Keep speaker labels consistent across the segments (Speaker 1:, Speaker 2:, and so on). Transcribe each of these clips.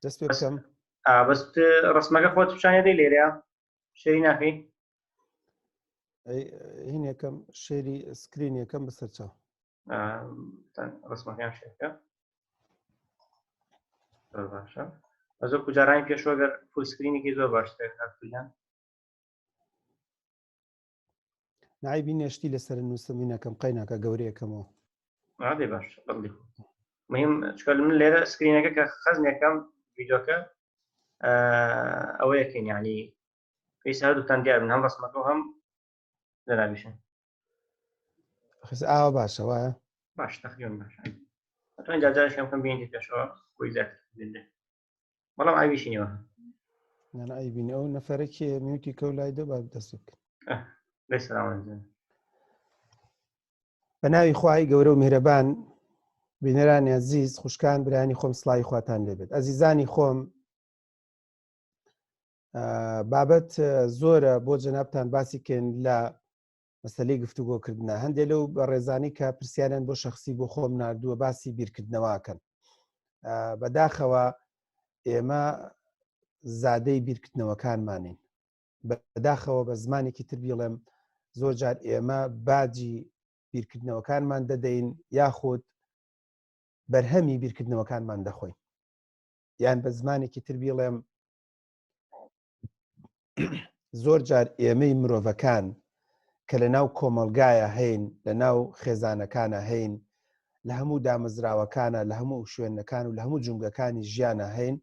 Speaker 1: دەست پێ بکەم
Speaker 2: بەس ڕسمەکە خۆت پیشانێ دەی لێرە share ی ناکەی
Speaker 1: هینێکم share ی screen ەکەم بەسەر چاو
Speaker 2: ڕسمەکان share کە زۆر باشە زۆر کوجارانی پێشوە گەر full screen ێکی زۆر باشتر کاکتویان
Speaker 1: نایبی نێشتی لەسەر نووسم هینەکەم قەیناکە گەورەیەکەمەوە
Speaker 2: ئادێ باش بەڵی مهم چکە من لێرە screen ەکە کە خەزنێکەم ڤیدۆکە ئەوە یەکەین یعنی پێویستە هەردووتان دیار بن هەم ڕسمەکە و هەم جەنابیشن
Speaker 1: خس ئاوا باشە وایە
Speaker 2: باش تقریبا باش ئەتوانین جارجارش کەم کەم بینیت پێشەوە بۆی زیاتر بینێ بەڵام ئاویشی نیوە
Speaker 1: نانا ئەیبین ئەو نەفەرە کێ mute ی کەو لای دە با دەست بکەن
Speaker 2: بێ سەلامەت
Speaker 1: بە ناوی خوای گەورە و میهرەبان بینەرانی ئەزیز خوشکان برانی خۆم سڵاوی خواتان لێبێت ئەزیزانی خۆم بابەت زۆرە بۆ جەنابتان باسی کەین لە مەسلەی گفتوگۆکردە هەندێک لەو بەڕێزانی کە پرسیاریان بۆ شخصی بۆ خۆم نردووە باسی بیرکردنەوەکەن بەداخەوە ئێمە زادەی بیرکردنەوەکانمانین بەداخەوە بە زمانێکی تر بیڵێم زۆر جار ئێمە باجی بیرکردنەوەکانمان دەدەین یاخود بەرهەمی بیرکردنەوەکانمان دەخۆین یان بە زمانێکی تر بیڵێم زۆر جار ئێمەی مرۆڤەکان کە لە ناو کۆمەلگایە هەین لە ناو خێزانەکانە هەین لە هەموو دامەزراوەکانە لە هەموو شوێنەکان و لە هەموو جومگەکانی ژیانە هەین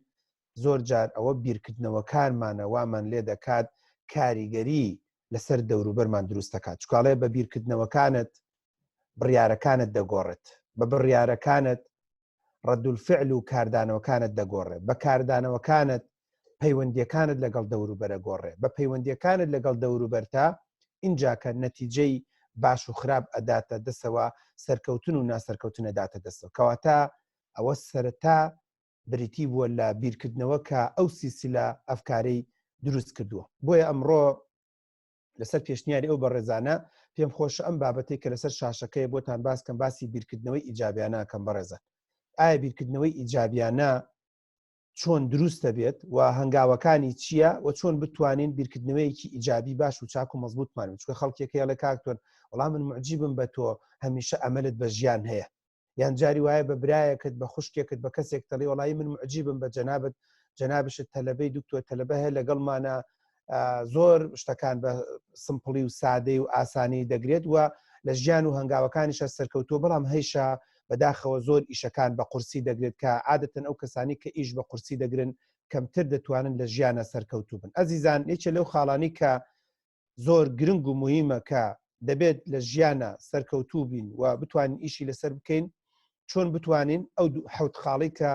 Speaker 1: زۆر جار ئەوە بیرکردنەوەکانمانە وامان لێ دەکات کاریگەری لەسەر دەوروبەرمان دروست دەکات چکاڵێ بە بیرکردنەوەکانت بڕیارەکانت دەگۆڕێت بە بڕیارەکانت ڕەدولفعل و کاردانەوەکانت دەگۆڕێ بە کاردانەوەکانت پەیوەندیەکانت لەگەڵ دەوروبەرە گۆڕێ بە پەیوەندیەکانت لەگەڵ دەوروبەرتا ئینجاکە نەتیجەی باش و خراپ ئەداتە دەسەوە سەرکەوتن و ناسەرکەوتن ئەداتە دەستەوە کەواتە ئەوە سەرەتا بریتی بووە لە بیرکردنەوە کە ئەو سیسیلە ئەفکارەی دروست کردووە بۆیە ئەمڕۆ لەسەر پێشنیاری ئەو بەڕێزانە پێم خۆشە ئەم بابەتێک کە لەسەر شاشەکەی بۆتان باس کەم باسی بیرکردنەوەی ئیجابیانە کەم بەڕێزان ئایا بیرکردنەوەی ئیجابیانە چۆن دروست دەبێت و هەنگاوەکانی چییە و چۆن بتوانین بیرکردنەوەیەکی ئیجابی باش و چاک و مەزبوطمان چکە خەڵکێک هەیە کاکتۆر وەڵام من معجیبم بە تۆ هەمیشە ئەمەلت بە ژیان هەیە یان جاری وایە بە برایەکت بە خوشکێکت بە کەسێک تەڵی وەڵی من معجیبم بە جەنابت جەنابشت تەلەبەی دکتۆر تەلەبە هەیە لەگەڵمانە زۆر شتەکان بە simple ی و سادەی و ئاسانی دەگرێت و لە ژیان و هەنگاوەکانیشە سەرکەوتووە بەڵام هەیشە بەداخەوە زۆر ئیشەکان بە قورسی دەگرێت کە عادەتەن ئەو کەسانی کە ئیش بە قورسی دەگرن کەمتر دەتوانن لە ژیانە سەرکەوتوو بن ئەزیزان یەکێ لەو خاڵانی کە زۆر گرنگ و مهمە کە دەبێت لە ژیانە سەرکەوتوو بین و بتوانین ئیشی لەسەر بکەین چۆن بتوانین ئەو حوت خاڵی کە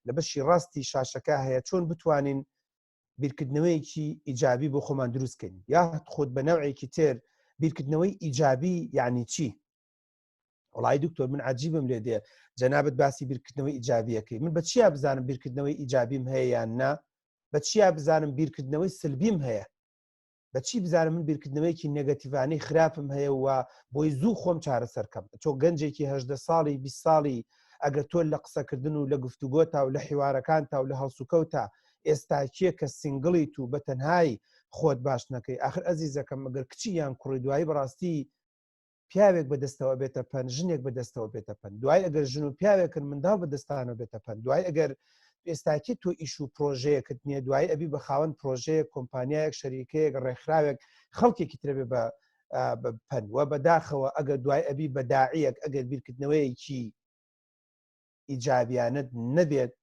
Speaker 1: لە بەشی ڕاستی شاشەکە هەیە چۆن بتوانین بیرکردنەوەیەکی ئیجابی بۆ خۆمان دروستکەین یا خۆت بە نەوعێکی تر بیرکردنەوەی ئیجابی یعنی چی وڵی دکتۆر من عجیبم لێ دێ جەنابەت باسی بیرکردنەوەی ئیجابیەکەی من بە چیا بزانم بیرکردنەوەی ئیجابیم هەیە یان نا بە چیا بزانم بیرکردنەوەی سلبیم هەیە بە چی بزانم من بیرکردنەوەیەکی نێگەتیڤانەی خراپم هەیە و بۆی زوو خۆم چارەسەر کەم تۆ گەنجێکی هەژدە ساڵی 20 ساڵی ئەگەر تۆ لە قسەکردن و لە گفتوگۆتا و لە حیوارەکانتا و لە هەڵسوکەوتا ئێستاکیە کە single یت و بە تەنهای خۆت باش نەکەی ئاخر ئەزیزەکەم ئەگەر کچی یان کوڕی دوایی بەڕاستی پیاوێک بەدەستەوە بێتە پەن ژنێک بەدەستەوە بێتە پەن دوای ئەگەر ژن و پیاوێکن منداڵ بەدەستانەوە بێتە پەن دوای ئەگەر ئێستاکی تۆ ئیش و پرۆژەیەکت نییە دوای ئەبی بە خاوەن پرۆژەیە کۆمپانیایەک شەریکەیەک ڕێکخراوێک خەڵکێکی ترەبێ بە پەن و بەداخەوە ئەگەر دوای ئەبی بەداعیەک ئەگەر بیرکردنەوەیەکی ئیجابیانت نەبێت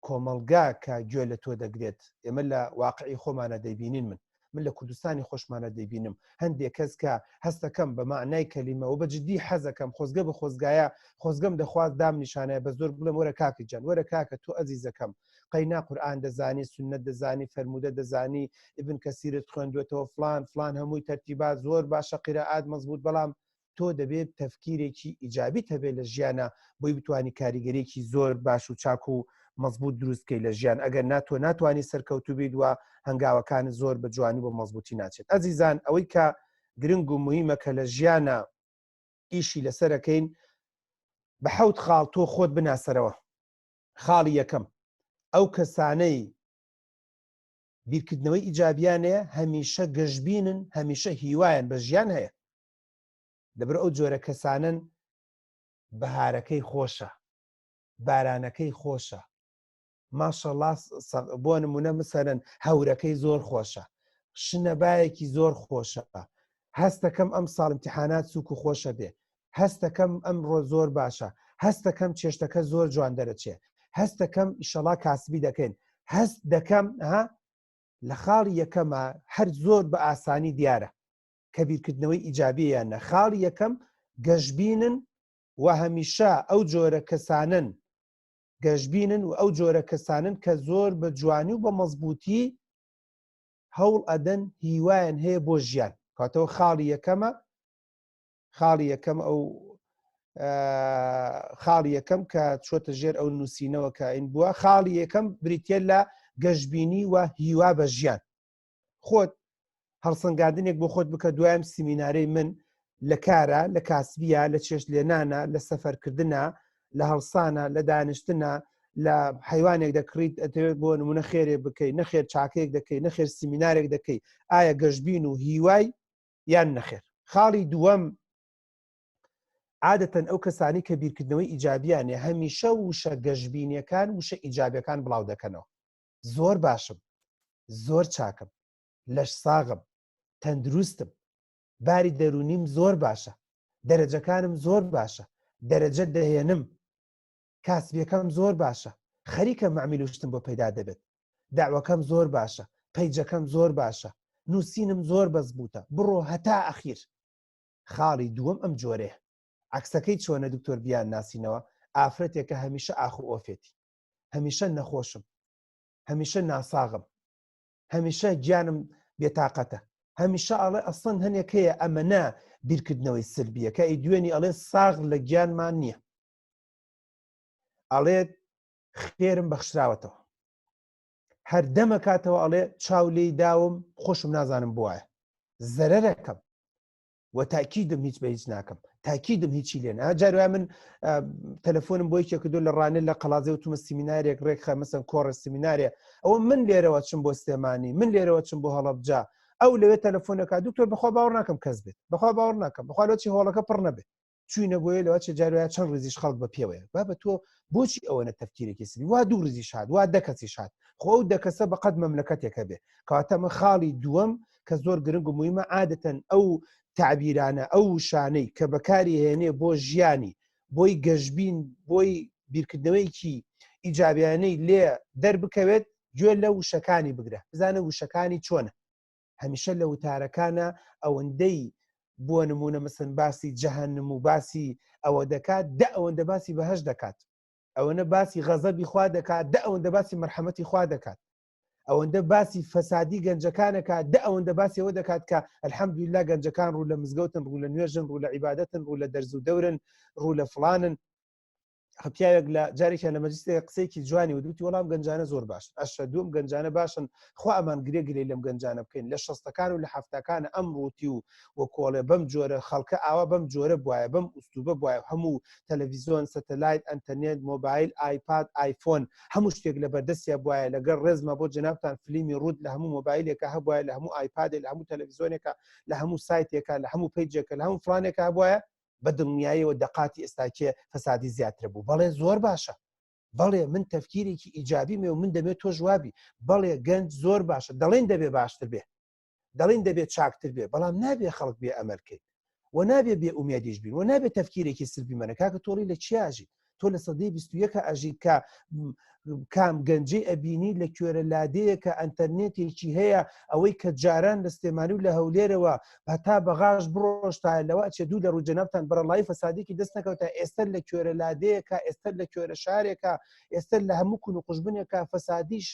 Speaker 1: کۆمەڵگا کە گوێ لە تۆ دەگرێت ئێمە لە واقعی خۆمانە دەیبینین من من لە کوردستانی خۆشمانە دەیبینم هەندێک کەس کە هەستەکەم بە معنای کەلیمە و بە جدی حەزەکەم خۆزگە بە خۆزگایە خۆزگەم دەخواست دام نیشانەیە بە زۆر بڵێم وەرە کاکە جان وەرە کاکە تۆ ئەزیزەکەم قەینا قورئان دەزانی سنت دەزانی فەرموودە دەزانی ئیبن کەسیرت خوێندوێتەوە فلان فلان هەمووی تەرتیبات زۆر باشە قیرائات مەزبوط بەڵام تۆ دەبێت تەفکیرێکی ئیجابیت هەبێت لە ژیانە بۆی بتانی کاریگەرێکی زۆر باش و چاک و مەزبوط دروستکەی لە ژیان ئەگەر ناتۆ ناتوانانی سەرکەوتوو بیت و هەنگاوەکان زۆر بە جوانی بۆ مەزبوطی ناچێت ئەزیزان ئەوەی کە گرنگ و مهمە کە لە ژیانە ئیشی لەسەرەکەین بە حوت خاڵ تۆ خۆت بناسەرەوە خاڵی یەکەم. ئەو کەسانەی بیرکردنەوەی ئیجابیان هەیە هەمیشە گەشببینن، هەمیشە هیوایان بە ژیان هەیە. لەبەر ئەو جۆرە کەسانن بەهارەکەی خۆشە، بارانەکەی خۆشە، ماشەڵا بۆ نمونە مسەرەن هەورەکەی زۆر خۆشە، شنەبایەکی زۆر خۆشە، هەستەکەم ئەم ساڵ امتحانات سوک و خۆشە بێ، هەستەکەم ئەمڕۆ زۆر باشە، هەستەکەم چێشتەکە زۆر جوان دەرەچێ، هەستەکەم ئیشەڵا کاسبی دەکەین، هەست دەکەم ها لە خاڵی یەکەمە هەر زۆر بە ئاسانی دیارە کە بیرکردنەوەی ئیجابیە یان نە. خاڵی یەکەم گەشبینن و هەمیشە ئەو جۆرە کەسانن گەشبینن و ئەو جۆرە کەسانن کە زۆر بە جوانی و بە مەزبووتی هەوڵ ئەدەن هیوایان هەیە بۆ ژیان. کاتەوە خاڵی یەکەمە، خاڵی یەکەم ئەو خاڵی یەکەم کە چۆتە ژێر ئەو نووسینەوە کە ئین بووە، خاڵی یەکەم بریتە لە گەشبینی و هیوا بە ژیان. خۆت هەڵسەنگاندنێک بۆ خۆت بکە دوایم سیمینارەی من لە کارە، لە کاسبیە، لە چێشت لێنانە، لە سەفەرکردنە، لە هەڵسانە، لە دانیشتنە، لە حیوانێک دەکڕیت ئەتەوێت بۆ نمونە خێرێ بکەی، نەخێر چاکەیەک دەکەی، نەخێر سیمینارێک دەکەی، ئایا گەشبین و هیوای یان نەخێر. خاڵی دووەم، عادەتەن ئەو کەسانی کە بیرکردنەوەی ئیجابیانێ هەمیشە وشە گەشبینیەکان وشە ئیجابیەکان بڵاو دەکەنەوە. زۆر باشم، زۆر چاکم، لەش ساغم، تەندروستم، باری دەروونیم زۆر باشە، دەرەجەکانم زۆر باشە، دەرەجە دەهێنم، کاسبیەکەم زۆر باشە، خەریکە مەعمیل و شتم بۆ پەیدا دەبێت، دەعوەکەم زۆر باشە، پەیجەکەم زۆر باشە، نووسینم زۆر بەزبووتە، بڕۆ هەتا ئەخیر. خاڵی دووەم ئەم جۆرەیە. عەکسەکەی چۆنە دکتۆر بیان ناسینەوە؟ ئافرەتێکە هەمیشە ئاخ و ئۆفێتی، هەمیشە نەخۆشم، هەمیشە ناساغم، هەمیشە گیانم بێتاقەتە، هەمیشە ئەڵێ ئەسڵەن هەنێک هەیە ئەمە نا بیرکردنەوەی سلبیە کە ئەی دوێنی ئەڵێ ساغ لە گیانمان نییە، ئەڵێت خێرم بەخشراوەتەوە، هەر دەمە کاتەوە ئەڵێ چاو لێی داوم خۆشم نازانم بواە زەرەرەکەم و تاکیدم هیچ بە هیچ ناکەم، تاکیدم هیچی لێ نا. جار وایە من تەلەفۆنم بۆ یەکێک کردو لە ڕانێ لە قەڵازێ وتومە سیمینارێک ڕێکخە، مەسەن کۆڕە سیمینارێ، ئەوە من لێرەوە چم بۆ سلێمانی، من لێرەوە چم بۆ هەڵەبجە، ئەو لەوێ تەلەفۆنەکە دکتۆر بەخوا باوەڕ ناکەم کەس بێت، بەخوا باوەڕ ناکەم، بەخوا لۆچی هۆڵەکە پڕ نەبێت. چوینە بۆیە لەوە چێ جار وایە چەند ڕیزیش خەڵک بە پێوەیە. بابە تۆ بۆچی ئەوەنە تەفکیرێکی سری؟ وا دوو ڕیزیش هات، وا دە کەسیش هات، خۆ ئەو دە کەسە بە قەد مەملەکەتێکە بێ. کەواتە ئەمە خاڵی دووەم کە زۆر گرنگ و موهیمە، عادەتەن ئەو تەعبیرانە، ئەو وشانەی کە بەکاری هێنێ بۆ ژیانی، بۆی گەشبین، بۆی بیرکردنەوەیەکی ئیجابیانەی لێ دەربکەوێت، گوێ لە وشەکانی بگرە، بزانە وشەکانی چۆنە. هەمیشە لە وتارەکانە ئەوەندەی بۆ نمونە مەسەن باسی جەهەنم و باسی ئەوە دەکات، دە ئەوەندە باسی بەهەشت دەکات، ئەوەنە باسی غەزەبی خوا دەکات، دە ئەوەندە باسی مەرحەمەتی خوا دەکات، ئەوەندە باسی فەسادی گەنجەکانەکە، دە ئەوەندە باسی ئەوە دەکات کە الحەمدللە گەنجەکان ڕوو لە مزگەوتن، ڕوو لە نوێژن، ڕوو لە عیبادەتن، ڕوو لە دەرز و دەورن، ڕوو لە فڵانن. پیاوێک لە جارێکیان لە مەجلیسێک قسەیەکی جوانی وت، وتی وەڵام گەنجانە زۆر باشن، ئەشهەدوو ئەم گەنجانە باشن، خوا ئەمان گرێ گرێ لەم گەنجانە بکەین، لە شەستەکان و لە حەفتاکان ئەم ڕووتی و و کۆڵێ بەم جۆرە خەڵکە ئاوا بەم جۆرە بوایە، بەم ئوسلوبە بوایە، هەموو تەلەڤیزیۆن، سەتەلایت، ئەنتەرنێت، مۆبایل، ئایپاد، ئایفۆن، هەموو شتێک لە بەردەستیا بوایە، لەگەڵ ڕێزما بۆ جەنابتان فلیمی ڕووت لە هەموو مۆبایلێکا هەبوایە، لە هەموو ئایپادێ، لە هەموو تەلەڤیزیۆنێکا، لە هەموو سایتێکا، لە هەموو پەیجێکا، لە هەموو فڵانێکا هەبوایە، بە دڵنیاییەوە دەقاتی ئێستاکێ فەسادی زیاتر بوو. بەڵێ زۆر باشە، بەڵێ من تەفکیرێکی ئیجابیم و من دەمێت تۆش وابی، بەڵێ گەنج زۆر باشە، دەڵێن دەبێ باشتر بێ، دەڵێن دەبێ چاکتر بێ، بەڵام نابێ خەڵک بێ ئەمەل کەین و نابێ بێ ئومێدیش بین و نابێ تەفکیرێکی سلبی مەنە. کاکە تۆڵی لە چیا ئەژیت؟ تۆ لە سەدەی 21 ئەژیت کە کام گەنجەی ئەبینی لە کوێرە لادەیەکە ئەتەرنێتێکی هەیە، ئەوەی کە جاران لە سلێمانی و لە هەولێرەوە هەتا بەغاش بڕۆشتایە لەوە ئەچێ دوو لە ڕوو جەنابتان بەرەڵایی فەسادێکی دەست نەکەوتە، ئێستا لە کوێرە لادەیەکە، ئێستا لە کوێرە شارێکە، ئێستا لە هەموو کون و قوژبنێکە فەسادیش.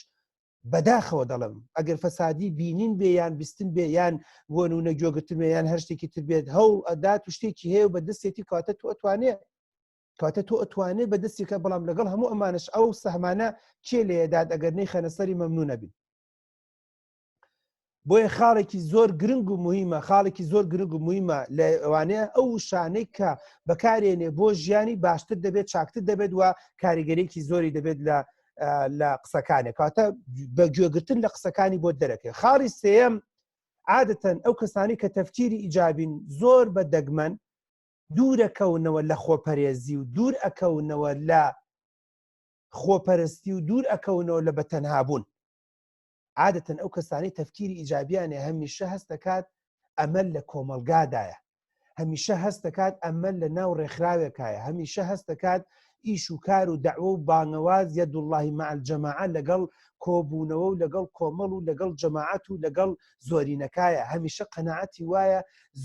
Speaker 1: بەداخەوە دەڵێم ئەگەر فەسادی بینین بێ یان بیستن بێ یان وەنونە گوێگرتن بێ یان هەر شتێکی تر بێت، هەوڵ ئەدات و شتێکی هەیە و بە دەستێتی، کەواتە تۆ ئەتوانێ، کەواتە تۆ ئەتوانێ بە دەستێکە، بەڵام لەگەڵ هەموو ئەمانش ئەو سەهمانە کێ لێدات ئەگەر نەیخەنە سەری مەمنون نەبین. بۆیە خاڵێکی زۆر گرنگ و مهمە، خاڵێکی زۆر گرنگ و مهمە لەوانەیە ئەو وشانەی کە بەکارێنێ بۆ ژیانی باشتر دەبێت، چاکتر دەبێت و کاریگەرێکی زۆری دەبێت لە لە قسەکانێک کاتە بە گوێگرتن لە قسەکانی بۆ دەرەکەی خاڵی سێم عادەتەن ئەو کەسانی کە تەفکیری ئیجابین زۆر بە دەگمەن دوورەکەونەوە لە خۆپەرێزی و دوور ئەکەونەوە لە خۆپەرستی و دوور ئەکەونەوە لە بەتەنهابوون عادەتەن ئەو کەسانی تەفکیری ئیجابیانێ هەمیشە هەست دەکات ئەمەل لە کۆمەڵگادایە هەمیشە هەست دەکات ئەمەل لە ناو ڕێکخراوێکایە هەمیشە هەست دەکات ئیش و کار و دەعوە و بانگەواز یەدوڵڵاهی مع الجەماعە لەگەڵ کۆبوونەوە و لەگەڵ کۆمەڵ و لەگەڵ جەماعەت و لەگەڵ زۆرینەکایە هەمیشە قەناعەتی وایە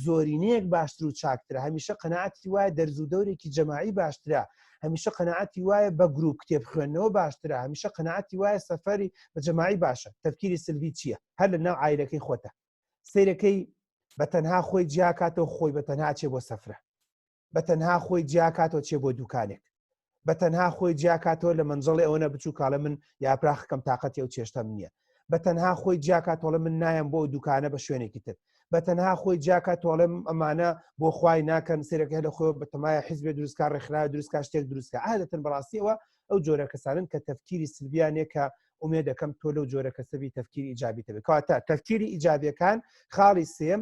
Speaker 1: زۆرینەیەک باشتر و چاکترە هەمیشە قەناعەتی وایە دەرز و دەورێکی جەماعی باشترە هەمیشە قەناعەتی وایە بە گروپ کتێب خوێندنەوە باشترە هەمیشە قەناعەتی وایە سەفەری بە جەماعی باشە تەفکیری سلبی چییە هەر لە ناو عایلەکەی خۆتە سەیرەکەی بە تەنها خۆی جیاکاتەوە خۆی بە تەنها چێ بۆ سەفرە بە تەنها خۆی جیاکاتەوە چێ بۆ دوکانێک بە تەنها خۆی جیاکاتەوە لە مەنجەڵی ئەوەنە بچووکاڵە من یاپراخەکەم تااقەتی ئەو چێشتەم نییە بە تەنها خۆی جیاکاتۆڵە من نایم بۆ دوکانە بە شوێنێکی تر بە تەنها خۆی جیاکە تۆڵێم ئەمانە بۆ خوای ناکەن سێرەکە لە خۆ بەتەمایە حیزبێ دروستکە ڕێکخراوە دروستکە شتێک دروستکە عادەتەن بەڕاستیەوە ئەو جۆرە کەسانن کە تەفکیری سلبیانێ کە ئومێ دەکەم تۆ لەو جۆرە کەسەبی تەفکیری ئیجابی تەبێت کەواتە تەفکیری ئیجابیەکان خاڵی سێم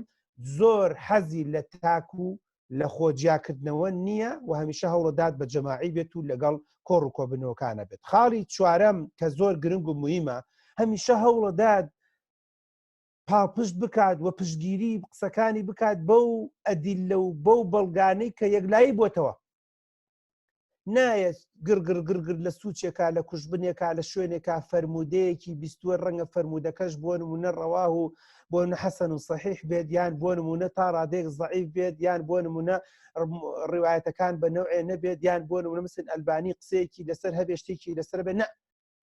Speaker 1: زۆر حەزی لە تاک و لە خۆ جیاکردنەوە نییە و هەمیشە هەوڵدات بە جەماعی بێت و لەگەڵ کۆڕ و کۆبنەوەکانە بێت خاڵی چوارەم کە زۆر گرنگ و مویمە هەمیشە هەوڵدات پاڵپشت بکات و پشتگیری قسەکانی بکات بەو ئەدیلە و بەو بەڵگانەی کە یەکلایی بۆتەوە نایەت گرگڕ گرگر لە سوچێکا لە کوژبنێکا لە شوێنێکا فەرمودەیەکی بیستوە ڕەنگە فەرمودەکەش بۆ نمونە ڕەواه و بۆ حەسەن و سەحیح بێت یان بۆ نمونە تا ڕادێک زەعیف بێت یان بۆ نمونە ڕیوایەتەکان بە نەوعێ نەبێت یان بۆ نمونە مثل ئەلبانی قسەیەکی لەسەر هەبێ شتێکی لەسەر بێ نە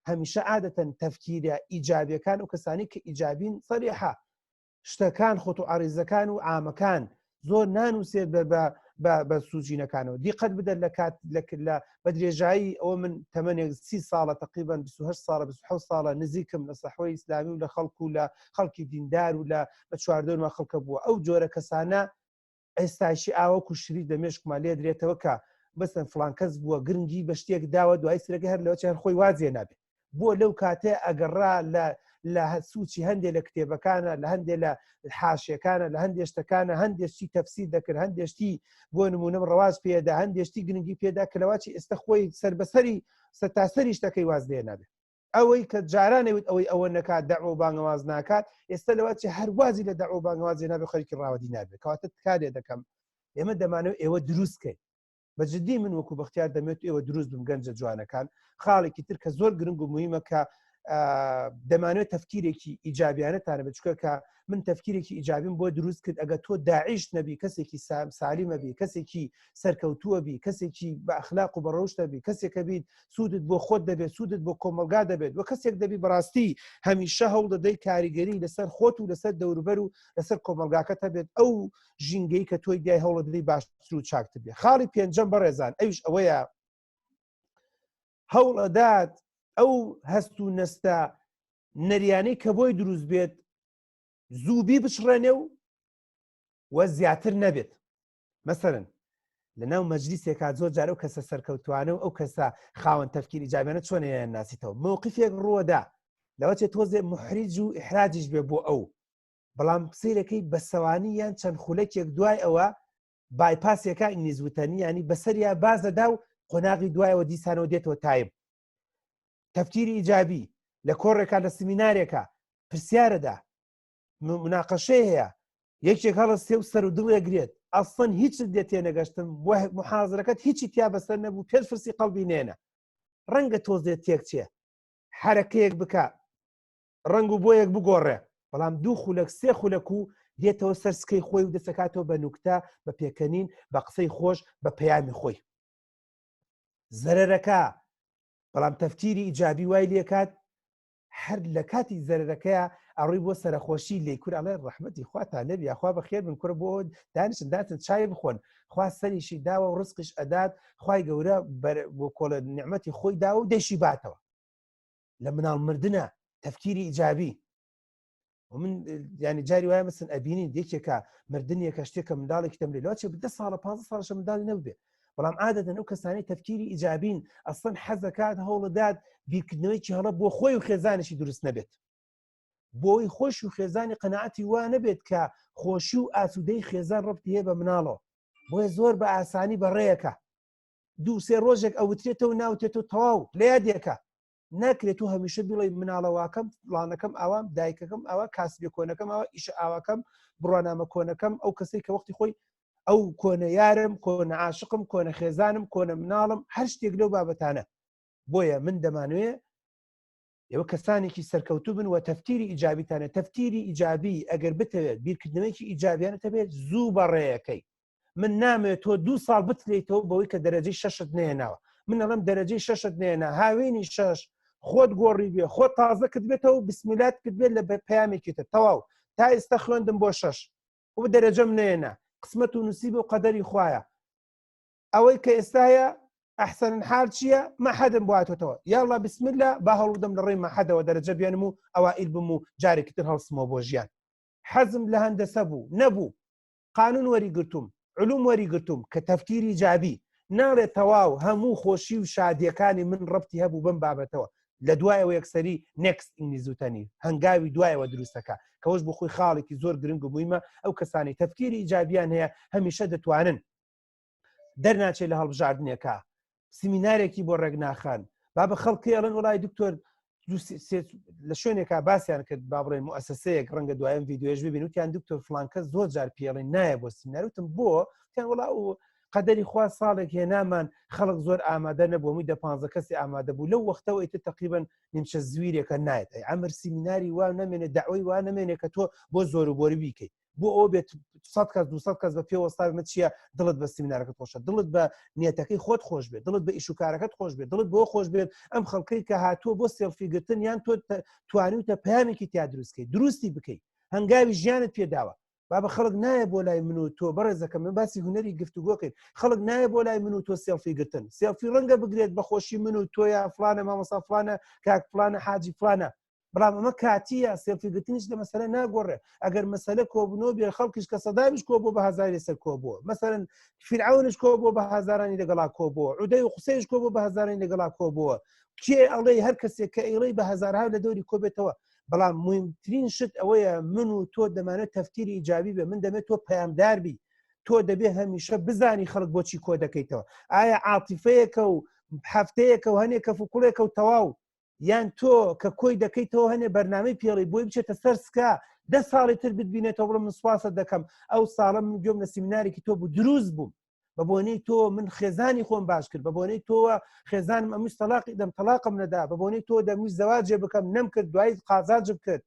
Speaker 1: هەمیشە عادەتەن تەفکیرە ئیجابیەکان و کەسانی کە ئیجابین سەریحە شتەکان خۆت و عریزەکان و عامەکان زۆر نانووسێت بە بە سوجینەکانەوە دیقەت بدە لە کات لە بە درێژایی ئەوە من تەمەنێک سی ساڵە تقریبان 28 ساڵە 26 ساڵە نزیکم لە سەحوەی ئیسلامی و لە خەڵک و لە خەڵکی دیندار و لە بە چواردەورما خەڵکە بووە ئەو جۆرە کەسانە ئێستاشی ئاوەکو شریت لە مێشکمان لێ درێتەوە کە بەسەن فلان کەس بووە گرنگی بە شتێک داوە دوای سرەکە هەر لەوە هەر خۆی وازێ نابێت بۆ لەو کاتێ ئەگەڕا لە لە سوچی هەندێک لە کتێبەکانە لە هەندێک لە حاشەکانە لە هەندێک شتەکانە هەندێک شتی تەفسیر دەکرد هەندێک شتی بۆ نمونم ڕەواج پێدا هەندێک شتی گرنگی پێدا کە لەواچی ئێستا خۆی سەربەسەری سەتاسەری شتەکەی واز لێ نابێت ئەوەی کە جاران ئەوت ئەوەی ئەوە نەکات دەعوە و بانگەواز ناکات ئێستا لەوە چی هەروازی لە دەعوە و بانگەوازی نابێ خەریکی ڕاوەدی نابێت کەواتە تکا لێ دەکەم ئێمە دەمانەوە ئێوە دروست کەین بە جدی من وەکو بەختیار دەمێت ئێوە دروست بم گەنجە جوانەکان خاڵێکی تر کە زۆر گرنگ و مهمە کە دەمانەوێت تەفکیرێکی ئیجابیانەتانە بە چکە کە من تەفکیرێکی ئیجابیم بۆ دروست کرد ئەگە تۆ داعش نەبی کەسێکی سالیمە بی کەسێکی سەرکەوتووە بی کەسێکی بە ئەخلاق و بەڕەوشتە بی کەسێکە بیت سوودت بۆ خۆت دەبێت سوودت بۆ کۆمەلگا دەبێت و کەسێک دەبی بەڕاستی هەمیشە هەوڵ دەدەی کاریگەری لەسەر خۆت و لەسەر دەوروبەر و لەسەر کۆمەلگاکەت هەبێت ئەو ژینگەی کە تۆی دیای هەوڵ دەدەی باشتر و چاکتر بێ خاڵی پێنجەم بەڕێزان ئەویش ئەوەیە هەوڵ ئەدات ئەو هەست و نەستە نەریانەی کە بۆی دروست بێت زووبی بچڕێنێ و وە زیاتر نەبێت مەسەرن لە ناو مەجلیسێکا زۆر جار ئەو کەسە سەرکەوتوانە و ئەو کەسە خاوەن تەفکیر ئیجابیانە چۆن یان ناسیتەوە مەوقفێک ڕووەدا لەوە چێ تۆزێ محریج و ئیحراجیش بێ بۆ ئەو بەڵام سیرەکەی بەسەوانی یان چەند خولەکێک دوای ئەوە بایپاسێکا ئینگلیز وتەنی ینی بەسەریا بازەدا و قۆناغی دوایەوە دیسانەوە دێتەوە تایم تەفکیری ئیجابی لە کۆڕێکا لە سمینارێکا پرسیارەدا مناقەشەی هەیە یەکێک هەڵەستێ و سەر و دڵێ گرێت ئەسڵەن هیچت لێ تێنەگەشتم وە محازرەکەت هیچی تیا بەسەر نەبوو پێش فرسی قەڵبی نێنە ڕەنگە تۆزێت تێک چێ حرەکەیەک بکە ڕەنگ و بۆیەک بگۆڕێ بەڵام دوو خولەک سێ خولەک و دێتەوە سەر سکەی خۆی و دەسەکاتەوە بە نوکتە بە پێکەنین بە قسەی خۆش بە پەیامی خۆی زەرەرەکە بەڵام تەفکیری ئیجابی وای لێکات هەر لە کاتی زەرەرەکەیا ئەڕۆی بۆ سەرەخۆشی لێی کورە ئەڵێ ڕەحمەتی خواتان لێبی یاخوا بەخێر بن کورە بۆ دانیشن دانیشن چای بخۆن خوا سەریشی داوە و ڕزقیش ئەدات خوای گەورە بۆ کۆڵە نیعمەتی خۆی داوە و دەیشی باتەوە لە مناڵ مردنە تەفکیری ئیجابی من ینی جاری وایە مثلەن ئەبینین یەکێکە مردنیەکە شتێکە منداڵێکی تەمری لەوە چێ دە ساڵە پ ساڵشە منداڵی نەبێ. بەڵام عادەتەن ئەو کەسانی تەفکیری ئیجابین ئەسڵەن حەزەکات هەوڵدات بیرکردنەوەیکی هەڵە بۆ خۆی و خێزانشی دروست نەبێت بۆی خۆش و خێزانی قەنەعەتی وا نەبێت کە خۆشی و ئاسوودەی خێزان ڕبتی هەیە بە مناڵەوە بۆیە زۆر بە ئاسانی بەڕێیەکە دوو سێ ڕۆژێک ئەوترێتەوە ناوتێتەوە تەواو لە یادێکە ناکرێت تو هەمیشە بڵێ مناڵەواکەم فلانەکەم ئاوام دایکەکەم ئەوە کاسبێ کۆنەکەم ئەوە ئیشە ئاواکەم بڕوانامە کۆنەکەم ئەو کەسێک کە وەختی خۆی ئەو کۆنە یارم کۆنە عاشقم کۆنە خێزانم کۆنە مناڵم هەر شتێک لەو بابەتانە بۆیە من دەمانوێ ئێوە کەسانێکی سەرکەوتوو بن و تەفتیری ئیجابیتانە تەفتیری ئیجابی ئەگەر بتەوێت بیرکردنەوەیکی ئیجابیانە تەبێت زوو بەڕێیەکەی من نامەوێت تۆ دوو ساڵ بتلێیتەوە بەوەی کە دەرەجەی شەشت نێناوە من ئەڵم دەرەجەی شەشت نێنا هاوینی شەش خۆت گۆڕی بێ خۆت تازە کرد بێتەوە بسمیلات کرد بێت لە پەیامێکی تر تەواو تا ئێستا خوێندم بۆ شەش و دەرەجەم نێنا قسمەت و نووسی و قەدەری خوایە ئەوەی کە ئێستاە ئەحسەن حال چییە مەحەدم بواتەوە یاڵا بسم الله با هەوڵدەم لە ڕێی مەحەدەوە دەرەجە بێنم و ئەوائیل بم و جارێکی تر هەڵسمەوە بۆ ژیان حەزم لە هەندەسە بوو نەبوو قانون وەری گرتوم علوم وەری گرتوم کە تەفکیری جابی ناڵێ تەواو هەموو خۆشی و شادیەکانی من ڕەبتی هەبوو بەم بابەتەوە لە دوایەوە یەکسەری next ئینگلیزوتەنی هەنگاوی دوایەوە دروستەکە کەوەش بۆ خۆی خاڵێکی زۆر گرنگ و مویمە ئەو کەسانی تەفکیری ئیجابیان هەیە هەمیشە دەتوانن دەرناچێت لە هەڵبژاردنێکە سیمینارێکی بۆ ڕێک ناخان بابە خەڵکی ئەڵێن وڵی دکتۆر لە شوێنێکا باسییان کرد با بڵێن موسسەیەک ڕەنگە دوایەم ڤیددیوێش ببین وتیان دکتۆر فلانکە زۆر جار پێڵێن نایە بۆ سیمینار وتم بۆ تیان وڵا و قەدەری خوا ساڵێک هێنامان خەڵک زۆر ئامادە نەبوو موی دە پ کەسی ئامادە بوو لەو وەختەوە ئیتر تقریبن نیمچە زویرێکە نایەت ئەی ئەمر سیمیناری وا نەمێنێ داوای وا نەمێنێ کە تۆ بۆ زۆر و بۆری بیکەیت بۆ ئەوە بێت 100 کەس 200 کەس بە پێ وەستا بمە چییە دڵت بە سیمینارەکەت خۆشە دڵت بە نیەتەکەی خۆت خۆش بێت دڵت بە ئیش و کارەکەت خۆش بێت دڵت بۆ خۆش بێت ئەم خەڵکەی کە هاتووە بۆ سێڵفی گرتن یان تۆ توانیوتە پەیامێکی تیا دروستکەی دروستی بکەیت هەنگاوی ژیانت پێداوە بابە خەڵک نایە بۆ لای من و تۆ بەڕێزەکە من باسی هوەری گفتوگۆکەین خەڵک نایە بۆ لای من و تۆ سێڵفی گرتن سێڵفی ڕەنگە بگرێت بەخۆشی من و تۆیا فلانە مامۆسا فلانە کاک فلانە حاجی فلانە بەڵام ئەمە کاتیە سێلفی گرتنیش لە مەسەلە ناگۆڕێ ئەگەر مەسەلە کۆبوونەوە بێ خەڵکیش کە سەدامیش کۆبوو بە هەزاری لەسەر کۆبووە مەسەرەن فیرعونش کۆبووە بە هەزارانی لەگەڵا کۆبووە عودەی و قسەیش کۆبوو بە هەزارانی لەگەڵا کۆبووە کێ ئەڵێ هەر کەسێک کە ئەیڵێ بە هەزارها لە دەوری کۆبێتەوە بەڵام مهمترین شت ئەوەیە من و تۆ دەمانێت تەفکیری ئیجابی بێ من دەمێت تۆ پەیامدار بی تۆ دەبێ هەمیشە بزانی خەڵک بۆچی کۆ دەکەیتەوە ئایا عاتیفەیەکە و هەفتەیەکە و هەنێک کەف و کوڵێکە و تەواو یان تۆ کە کۆی دەکەیتەوە هەنێ بەرنامەی پێڵی بۆی بچێتە سەر سکا دە ساڵی تر بتبینێتەوە بڵم من سوپاست دەکەم ئەو ساڵە من گوێم لە سیمینارێکی تۆ بوو دروست بووم بە بۆنەی تۆ من خێزانی خۆم باش کرد بە بۆنەی تۆوە خێزانم ئەمویست تەلاقی دەم تەلاقم نەدا بە بۆنەی تۆ دەمویست زەواجێ بکەم نەمکرد دوایی قازانجم کرد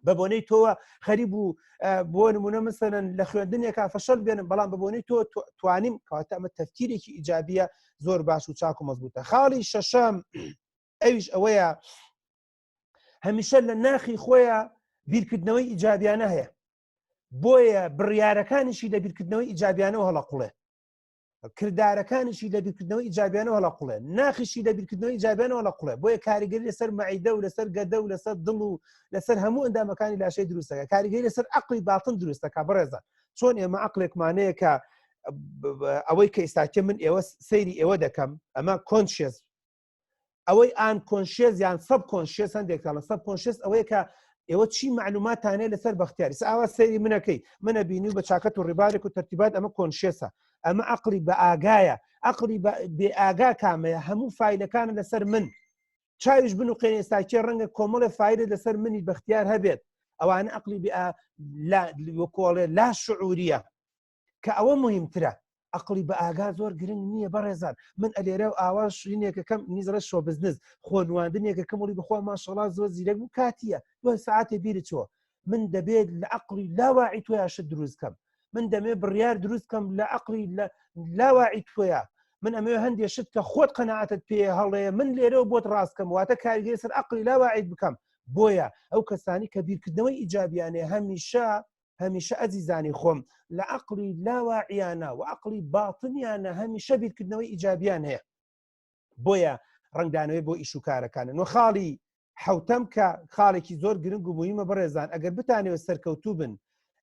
Speaker 1: بە بۆنەی تۆوە خەریب بوو بۆ نمونە مثلەن لە خوێندنێکا فەشەل بێنم بەڵام بە بۆنەی تۆ توانیم کەواتە ئەمە تەفکیرێکی ئیجابیە زۆر باش و چاک و مەزبوتە خاڵی شەشەم ئەویش ئەوەیە هەمیشە لە ناخی خۆیە بیرکردنەوەی ئیجابیانە هەیە بۆیە بڕیارەکانیشی لە بیرکردنەوەی ئیجابیانەوە هەڵەقوڵێ کردارەکانیشی لە بیرکردنەوەی ئیجابیانەوە هەڵەقوڵێ ناخیشی لە بیرکردنەوەی ئیجابیانەوە هەڵەقوڵێ بۆیە کاریگەری لەسەر مەعیدە و لەسەر گەدە و لەسەر دڵ و لەسەر هەموو ئەندامەکانی لاشەی دروستەکە کاریگەری لەسەر عەقڵی باتن دروستەکە بەڕێزان چۆن ئێمە عەقڵێکمانەیە کە ئەوەی کە ئێستاکێ من ئێوە سەیری ئێوە دەکەم ئەمە conscious ئەوەی unconscious یان subconscious هەندێک تاڵە subconscious ئەوەیە کە ئێوە چی معلوماتانەیە لەسەر بەختیاری ئاوا سەیری منەکەی منە بینی و بە چاکەت و ڕیبارێک و تەرتیبات ئەمە conscious ە ئەمە عقلی بە ئاگایە عقلی بێ ئاگا کامەیە هەموو فایلەکانە لەسەر من چاویش بنوقێن ئێستاکێ ڕەنگە کۆمەڵێ فایلت لەسەر منی بەختیار هەبێت ئەوانە عقلی وەکۆڵێ لا شعوریە کە ئەوە مهمترە ئەقڵی بە ئاگا زۆر گرنگ نییە بەڕێزان من ئەلێرە و ئاوا شوینێکەکەم نیزڕە شۆ بزنس خۆنواندنێکەکەم وڵی بخوا ماشەڵا زۆر زیرەک بوو کاتیە دوای ساعتێ بیرت چۆ من دەبێت لە عقلی لاواعی تۆیا شت دروست کەم من دەمێ بڕیار دروست کەم لە عقلی لاواعی تۆیا من ئەمێ هەندێ شت کە خۆت قەنەعەتت پێ هەڵێ من لێرەوە بۆت ڕاستکەم واتە کاریگەری سەر عقلی لاواعیت بکەم بۆیە ئەو کەسانی کە بیرکردنەوەی ئیجابیانێ هەمیشە هەمیشە ئەزیزانی خۆم لە عقلی لاواعیانە و عقلی باتنیانە هەمیشە بیرکردنەوەی ئیجابیان هەیە بۆیە ڕنگدانەوەی بۆ ئیش و کارەکانن و خاڵی حوتەم کە خاڵێکی زۆر گرنگ و مهمە بەڕێزان ئەگەر بتانەوە سەرکەوتوو بن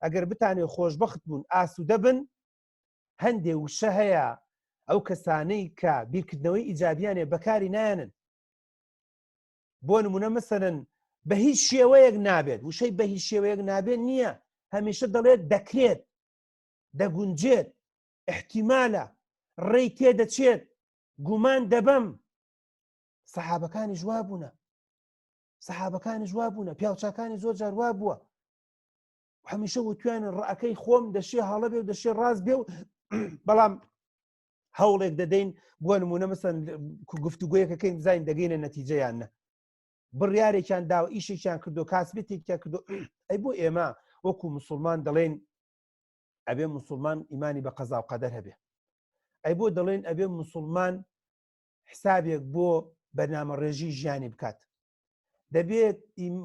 Speaker 1: ئەگەر بتانێ خۆشببخت بوون ئاسوودە بن هەندێ وشە هەیە ئەو کەسانەی کە بیرکردنەوەی ئیجابیانێ بەکاری نایەنن بۆ نمونە مەسەرەن بە هیچ شێوەیەک نابێت وشەی بە هیچ شێوەیەک نابێت نییە هەمیشە دەڵێت دەکرێت دەگونجێت احتیمالە ڕێی تێدەچێت گومان دەبەم سەحابەکانی ژوا بوونە سەحابەکانی ژوا بوونە پیاوچاکانی زۆر جار وا بووە هەمیشە وتویان ڕەکەی خۆم دەشێ هەڵە بێ و دەشێ ڕاست بێ و بەڵام هەوڵێک دەدەین بۆ نمونە مەسەن گفتوگویەکەکەین بزانین دەگەینە نەتیجەیان نە بڕیارێکیان داوە ئیشێکیان کردو کاسبێتێکیان کردو ئەی بۆ ئێمە وەکو مسلمان دەڵێن ئەبێ مسلمان ئیمانی بە قەزا و قەدەر هەبێ ئەی بۆ دەڵێن ئەبێ مسلمان حسابێک بۆ بەرنامە ڕێژی ژیانی بکات دەبێت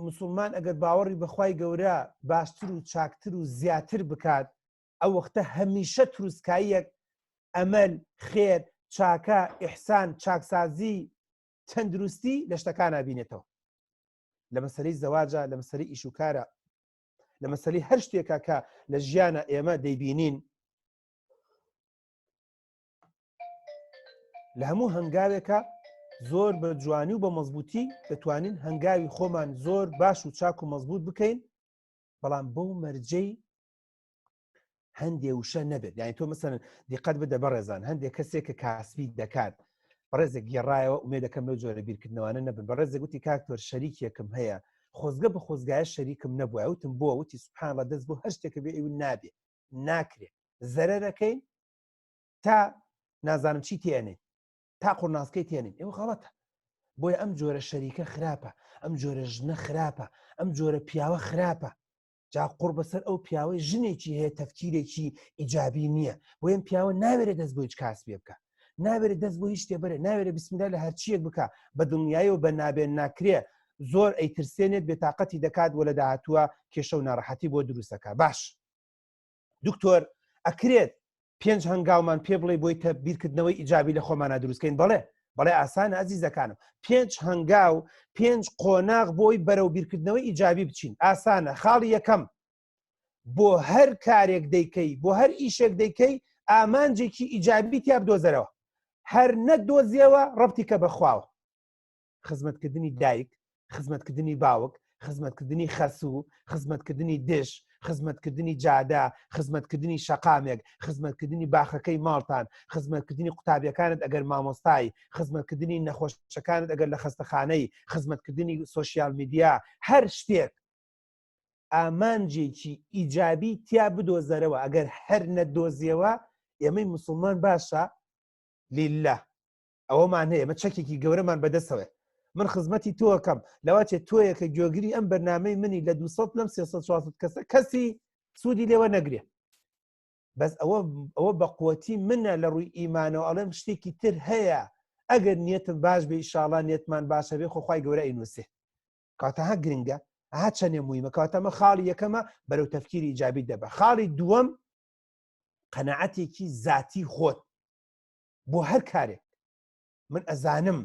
Speaker 1: مسلمان ئەگەر باوەڕی بەخوای گەورە باشتر و چاکتر و زیاتر بکات ئەو وەختە هەمیشە تروسکاییەک ئەمەل خێر چاکە ئیحسان چاکسازی تەندروستی لە شتەکان بینێتەوە لە مەسەری زەواجە لە مەسەری ئیشوکارە لە مەسەری هەر شتێکە کە لە ژیانە ئێمە دەیبینین لە هەموو هەنگاوێکە زۆر بە جوانی و بە مەزبوطی دەتوانین هەنگاوی خۆمان زۆر باش و چاک و مەزبوط بکەین بەڵام بەو مەرجەی هەندێ وشە نەبێت یعنی تۆ مەسەن دیقەت بدە بەڕێزان هەندێک کەسێک کە کاسبی دەکات بەڕێزێک گێڕایەوە ئومێ دەکەم لەو جۆرە بیرکردنەوانە نەبن بەڕێزێک وتی کاکتۆر شەریکێکم هەیە خۆزگە بە خۆزگایە شەریکم نەبووە وتم بۆ وتی سبحان الله دەست بۆ هەر شتێکە بێ ئەو نابێ ناکرێ زەرەرەکەین تا نازانم چی تێنێ تا قورناسکەی تێنین ئێوە غەڵەتە بۆیە ئەم جۆرە شەریکە خراپە ئەم جۆرە ژنە خراپە ئەم جۆرە پیاوە خراپە جا قوڕ بەسەر ئەو پیاوەی ژنێکی هەیە تەفکیرێکی ئیجابی نییە بۆ ئەم پیاوە ناوێرێت دەست بۆ هیچ کاسبێ بکە ناوێرێت دەست بۆ هیچ شتێ بەرێ ناوێرێ بسمیلا لە هەرچیەک بکە بە دڵنیایی و بە نابێن ناکرێ زۆر ئەیترسێنێت بێتاقەتی دەکات وە لە داهاتووە کێشە و ناڕەحەتی بۆ دروستەکە باش دکتۆر ئەکرێت پێنج هەنگاومان پێ بڵێ بۆی تە بیرکردنەوەی ئیجابی لە خۆمانە دروستکەین بەڵێ بەڵێ ئاسانە ئازیزەکانم پێنج هەنگاو پێنج قۆناغ بۆی بەرەو بیرکردنەوەی ئیجابی بچین ئاسانە خاڵی یەکەم بۆ هەر کارێک دەیکەی بۆ هەر ئیشێک دەیکەی ئامانجێکی ئیجابی تیا بدۆزەرەوە هەر نەدۆزیەوە ڕەبتی کە بەخواوە خزمەتکردنی دایک خزمەتکردنی باوک خزمەتکردنی خەسوو خزمەتکردنی دش خزمەتکردنی جادە خزمەتکردنی شەقامێک خزمەتکردنی باخەکەی ماڵتان خزمەتکردنی قوتابیەکانت ئەگەر مامۆستای خزمەتکردنی نەخۆشەکانت ئەگەر لە خەستەخانەی خزمەتکردنی سۆشیال میدیا هەر شتێک ئامانجێکی ئیجابی تیا بدۆزەرەوە ئەگەر هەر نەدۆزیەوە ئێمەی مسلمان باشە لله ئەوەمان هەیە ئەمە چەکێکی گەورەمان بەدەستەوەێ من خزمەتی تۆکەم لەواچێت تۆیە کە گوێگری ئەم بەرنمەی منی لە 200 لەم 300 کەسە کەسی سوودی لێوە نەگرێ بەس ئەوە ئەوە بە قوتی منە لە ڕووی ئیمانەوە ئەڵێم شتێکی تر هەیە ئەگەر نیەتم باش بێ ئیشاڵا نیەتمان باشە بێ خۆخوای گەورە ئەینووسێ کاتە ها گرنگە ها چەندێ مویمە کاتەمە خاڵی یەکەمە بەرەو تەفکیری ئیجابی دەبە خاڵی دووەم قەنەعەتێکی زاتی خۆت بۆ هەر کارێک من ئەزانم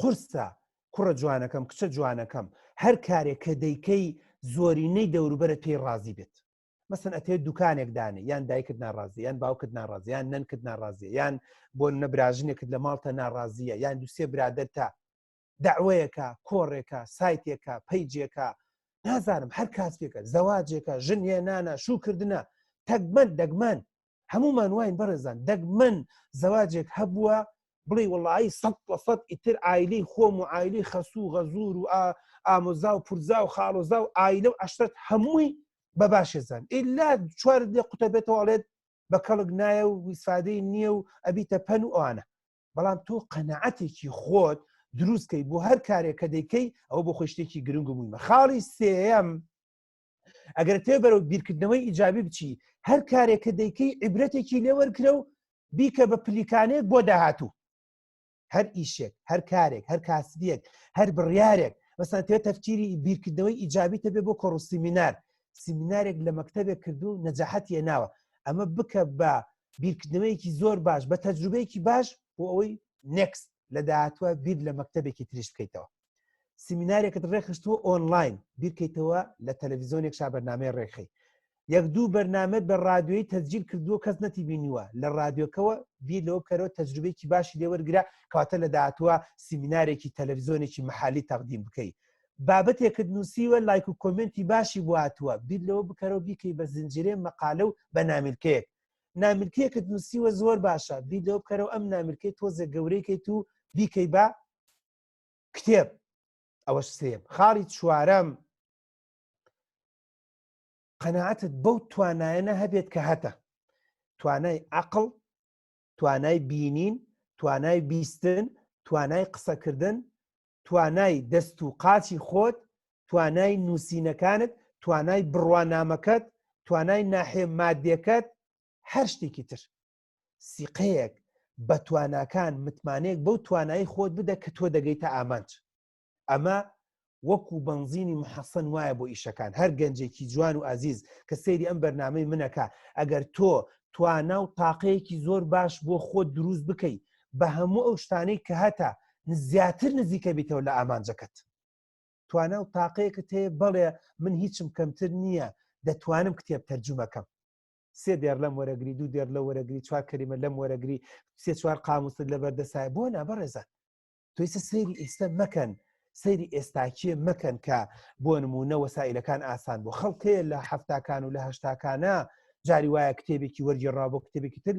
Speaker 1: قورسە کوڕە جوانەکەم کچە جوانەکەم هەر کارێک کە دەیکەی زۆرینەی دەوروبەرە پێی ڕازی بێت مەسن ئەتێ دوکانێک دانێ یان دایکت ناڕازی یان باوکت ناڕازی یان نەنکت ناڕازیە یان بۆ نەبراژنێکت لە ماڵتە ناڕازیە یان دوسێ برادەرتە داوەیەکە کۆڕێکە سایتێکە پەیجێکە نازانم هەر کاسپێکە زەواجێکە ژن هێنانە شووکردنە تەگمەن دەگمەن هەمومان واین بەڕێزان دەگمەن زەواجێک هەبووە بڵێ وڵی سە لە سەد ئیتر ئایلی خۆم و ئایلی خەسوو و غەزور و ئامۆزا و پورزا و خاڵۆزا و ئایلە و عشرەت هەمووی بە باشێزان ئللا چوار لێ قوتە بێتەوەڵێت بە کەڵک نایە و ویسفادەی نییە و ئەبیتە پەن و ئەوانە بەڵام تۆ قەنەعەتێکی خۆت دروستکەی بۆ هەر کارێک کە دەیکەی ئەوە بۆ خۆی شتێکی گرنگ و مویمە خاڵی سێەم ئەگەر تێ بەرەو بیرکردنەوەی ئیجابی بچی هەر کارێک کە دەیکەی عیبرەتێکی لێوەرگرە و بیکە بە پلیکانێک بۆ داهاتوو هەر ئیشێک هەر کارێک هەر کاسبیەک هەر بڕیارێک مەسان تێ تەفکیری بیرکردنەوەی ئیجابی تەبێ بۆ کۆڕ و سیمینار سیمینارێک لە مەکتەبێک کردو نەجاحەتی ناوە ئەمە بکە بە بیرکردنەوەیەکی زۆر باش بە تەجروبەیەکی باش بۆ ئەوەی next لە داهاتوە بیر لە مەکتەبێکی تریش بکەیتەوە سیمینارێکت ڕێکخستووە ئۆنلاین بیرکەیتەوە لە تەلەڤیزیۆنێک شا بەرنامەی ڕێکخەی. یەک دوو بەرنامەت بە ڕادیۆیی تەسجیل کردووە کەس نەتی بینیوە لە ڕادیۆکەوە بیر لەوە بکەرەوە تەجروبەیەکی باشی لێ وەرگرە کەواتە لە داهاتووە سیمینارێکی تەلەڤزیۆنێکی محلی تەقدیم بکەی بابەتێکت نووسیوە لایک و comment ی باشی بۆ هاتووە بیر لەوە بکەرەوە بیکەی بە زنجیرەی مەقالە و بە نامیلکەیەک نامیلکەیەکت نووسیوە زۆر باشە بیر لەوە بکەرەوە ئەم نامیلکەی تۆزێک گەورەیکەیت و بیکەی بە کتێب ئەوەش سێم خاڵی چوارەم قەناعەتت بەو توانایەنە هەبێت کە هەتە توانای عقل توانای بینین توانای بیستن توانای قسەکردن توانای دەست و قاچی خۆت توانای نووسینەکانت توانای بڕوانامەکەت توانای ناحێ مادەکەت هەر شتێکی تر سیقەیەک بە تواناکان متمانەیەک بەو توانایی خۆت بدە کە تۆ دەگەیتە ئامانج ئەمە وەکو بەنزینی محەسەن وایە بۆ ئیشەکان هەر گەنجێکی جوان و ئازیز کە سەیری ئەم بەرنامەی منەکە ئەگەر تۆ توانا و تاقەیەکی زۆر باش بۆ خۆت دروست بکەی بە هەموو ئەو شتانەی کە هەتا زیاتر نزیکە بیتەوە لە ئامانجەکەت توانا و تاقەیەکت هەیە بەڵێ من هیچم کەمتر نییە دەتوانم کتێب تەرجومەکەم سێ دێڕ لەم وەرەگری دوو دێڕ لە وەرەگری چوار کەلیمە لەم وەرەگری سێ چوار قاموست لەبەر دەسایە بۆ نا بەڕێزان تۆ ئێستا سەیری ئێستا مەکەن سەیری ئێستاکیە مەکەن کە بۆ نمونە وەسائلەکان ئاسان بۆ خەڵکەیە لە هەفتاکان و لە هەشتاکانە جاری وایە کتێبێکی وەرگێڕا بۆ کتێبێکی تر